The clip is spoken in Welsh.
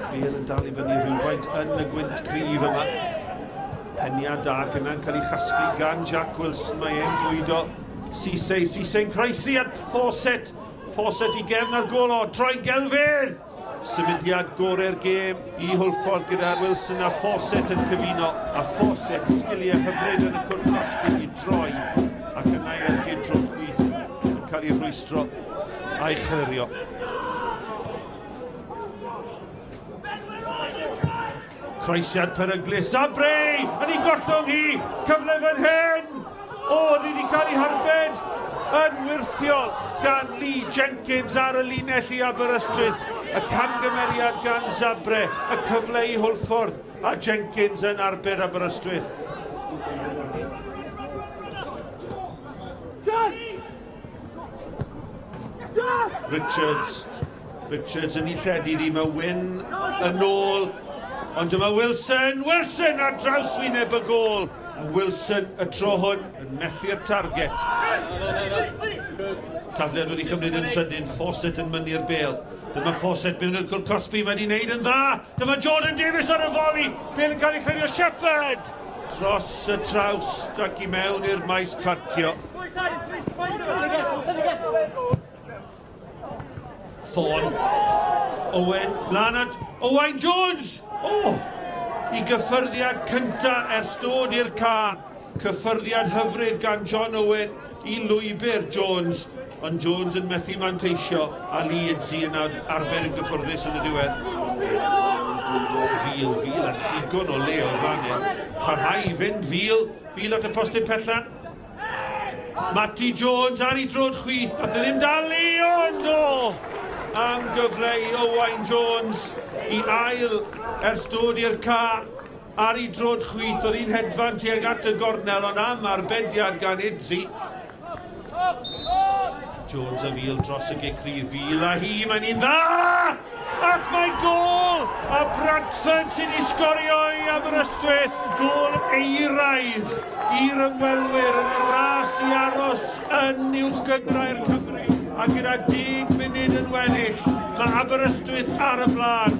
Bale yn dal i fyny rhywfaint yn y gwynt cryf yma. Peniad da ac yna'n cael ei chasglu gan Jack Wilson. Mae e'n bwydo Cisse. Cisse'n croesi at Fawcett. Fawcett i gefn ar gol o troi gelfydd! Symudiad gorau'r gêm i Hwlffordd gyda Wilson a Fawcett yn cyfuno a Fawcett sgiliau hyfryd yn y cwrt cosbi i droi ac yna i ergyd drwy'r chwith yn cael ei rhwystro a'i chlirio. Croesiad peryglus, a Bray yn ei gollwng hi! Cyfle fan hyn! O, ni wedi cael ei harbed yn wyrthiol gan Lee Jenkins ar y linell i Aberystwyth. Y camgymeriad gan Zabre, y cyfle i Hwlffordd, a Jenkins yn arbed Aberystwyth. Richards. Richards yn ei lledu ddi, mae Wyn yn ôl. Ond dyma Wilson, Wilson ar draws wyneb y gôl. Wilson y tro hwn yn methu'r target. Tafliad wedi chymryd yn sydyn, Fawcett yn mynnu'r bêl. Dyma Fawcett mewn i'r cwrt cosbi, mae wedi wneud yn dda. Dyma Jordan Davies ar y foli, bêl yn cael ei chlirio, Shepherd! Dros y trawst ac i mewn i'r maes parcio. Ffôn. Owen, lan at Owain Jones! O! I gyffyrddiad cynta ers dod i'r ca. Cyffyrddiad hyfryd gan John Owen i lwybr Jones, ond Jones yn methu manteisio a Leeds i yn arfer yn gyffwrddus yn y diwedd. Fil, fil a digon o le o flan e. Parhau i fynd, fil, fil at y postyn pella. Matty Jones ar ei drod chwith, nath e ddim dalu, ond o! Am gyfle i Owain Jones i ail ers dod i'r ca ar ei drod chwith, oedd hi'n hedfan tuag at y gornel, ond am arbediad gan Idzi. Jones a Fil dros y gic rydd, Fil a hi, mae'n un dda! Ac mae gôl! A Bradford sydd wedi sgorio i Aberystwyth. Gôl eiraidd i'r ymwelwyr yn y ras i aros yn Uwch Gynghrair Cymru. A gyda deg munud yn weddill, mae Aberystwyth ar y blaen.